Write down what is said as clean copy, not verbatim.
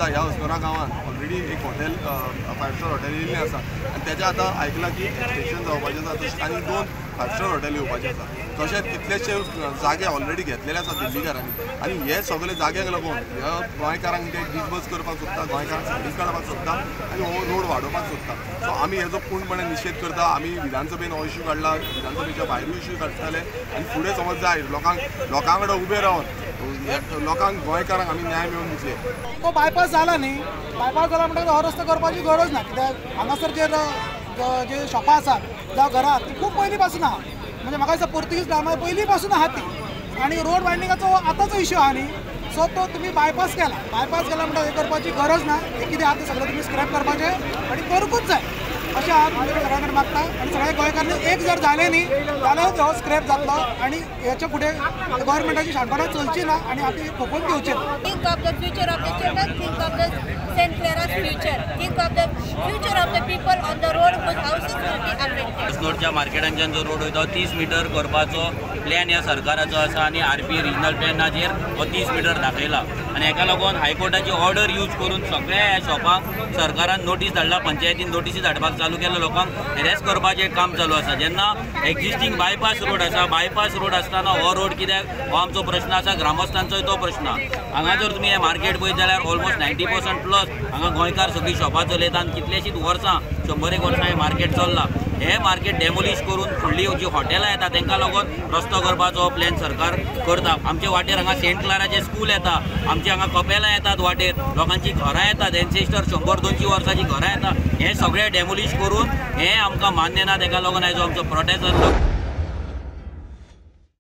ह्या अस्नोरा गांवांत ऑलरेडी एक हॉटेल 5 स्टार हॉटेल येयल्लें आसा आनी तेजें आतां आयकलां की एक्सटेंशन जावपाचें आसा, तशें आनी 2 5 स्टार हॉटेल येवपाचें आसा. तशेंच कितलेशे जागे ऑलरेडी घेतलेले आसा दिल्लीकारांनी आनी हे सगळे जाग्याक लागून ह्या गोंयकारांक ते डिसबस करपाक सोदता, गोंयकारांक सायडीक काडपाक सोदता आनी हो रोड वाडोवपाक सोदता. सो आमी हेजो पूर्णपणे निशेध करता. आमी विधानसभेन हो इश्यू काडला, विधानसभेच्या भायरूय इश्यू काडटले आनी फुडें समज जाय लोकां कडेन उबे रावन लोकांक गोंयकारांक आमी न्याय मेळोवन दितले. तो बायपास जाला न्ही, बायपास जाला म्हणटकच हो रस्तो करपाची गरज ना, कित्याक हांगासर जे जे शॉपां आसात जावं घरां ती खूब पयलीं पासून आहा, म्हणजे म्हाका दिसता पोर्तुगीज टायमार पयलीं पासून आहा ती आनी रोड वायडनिंगाचो आतांचो इश्यू आहा न्ही. सो तो तुमी बायपास केला, बायपास केला म्हणटा हें करपाची गरज ना. हें कितें आहा तें सगळें तुमी स्क्रॅप करपाचें आनी करूंकूच जाय अशें हांव तुमच्या सगळ्यां कडेन मागता. आनी सगळ्या गोंयकारांनी एक जर जालें न्ही जाल्यार हो स्क्रॅप जातलो आनी हेच्या फुडें गव्हर्मेंटाची शाणपणां चलची ना आनी आमी खपोवन घेवचें. Think of the future of the children, think of the Saint Clara's future, think of the future of the people on the road whose houses will be affected. अस्नोडच्या मार्केटांच्यान जो रोड वयता 30 मिटर करपाचो प्लॅन ह्या सरकाराचो आसा आनी RP regional प्लॅनाचेर हो 30 metre दाखयला आनी हेका लागून हायकोर्टाची ऑर्डर यूज करून सगळ्या ह्या शॉपांक सरकारान नोटीस धाडला, पंचायतीन नोटीसी धाडपाक चालू केला, लोकांक हेरेस करपाचें काम चालू आसा. जेन्ना एक्झिस्टींग बायपास रोड आसा, बायपास रोड आसतना हो रोड कित्याक हो आमचो प्रश्न आसा, ग्रामस्थांचोय तो प्रश्न. हांगा जर तुमी हें मार्केट पळयत जाल्यार ऑलमोस्ट 90% प्लस हांगा गोंयकार सगळीं शॉपां चलयता आनी कितलेशींच वर्सां 100 वर्सां हें मार्केट चल्लां. हें मार्केट डेमोलिश करून फुडली जी हॉटेलां येता तांकां लागून रस्तो करपाचो प्लॅन सरकार करता. आमचे वाटेर हांगा सेंट क्लाराचें स्कूल येता, आमचे हांगा कपेलां येतात, वाटेर लोकांची घरां येतात, एन्सेस्टर 100-200 वर्सांची घरां येता. हें सगळें डेमोलिश करून हें आमकां मान्य ना, ताका लागून आयज आमचो प्रोटेस्ट जालो.